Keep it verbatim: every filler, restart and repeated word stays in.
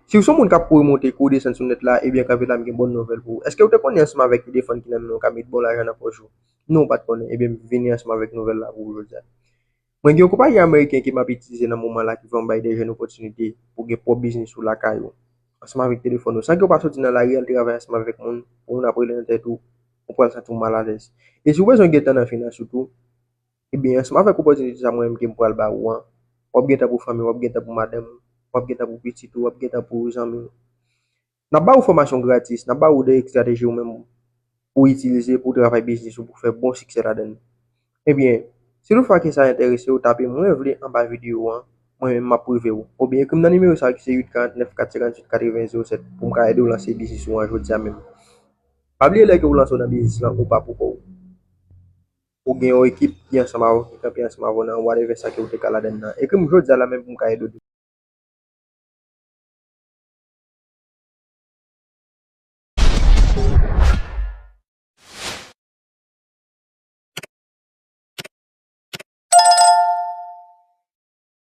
Si w se yon moun k ap kouri monte, kouri desann sou nèt la, ebyen, kanpe la, m gen bòn nouvèl pou ou. Èske w te konnen ansanm avèk telefòn ki nan men w ka met bon lajan nan pòch ou? Non, w pa t konnen. Ebyen, m vini ansanm avèk nouvèl la pou ou jodi a. Mwen gen yon konpayi ameriken ke m ap itilize nan moman la ki fè m bay de jèn opòtinite pou gen pwòp biznis ou lakay ou, ansanm avèk telefòn ou, san ke w pa soti nan lari al travay ansanm avèk moun, pou moun ap rele nan tèt ou, ou pral santi w malalèz. E si w bezwen gen tan nan finans ou tou, ebyen, ansanm avèk opòtinite sa mwen menm ke m pral ba ou an, w ap gen tan pou fanmi w, w ap gen tan pou madanm ou, w ap gen tan pou pitit ou, w ap gen tan pou zanmi w. N ap ba ou fòmasyon gratis, n ap ba ou de estrateji ou menm ou itilize pou w travay biznis ou, pou w fè bon siksè ladan l. Ebyen, si toutfwa ke sa enterese w, tape "mwen vle" anba videyo an, mwen menm m ap prive w. Oubyen ekri m nan nimewo sa ki se uit karant nèf kat senkann uit katreven zewo sèt pou m ka ede w lanse biznis ou an jodi a menm. Pa bliye lè ke w lanse w nan biznis lan, ou pa pou kò w. Ou gen yon ekip ki ansanm avè w, ki kanpe ansanm avè w nan whatever sa ke w te ka ladan l nan. Ekri m jodi a la menm pou m ka ede w.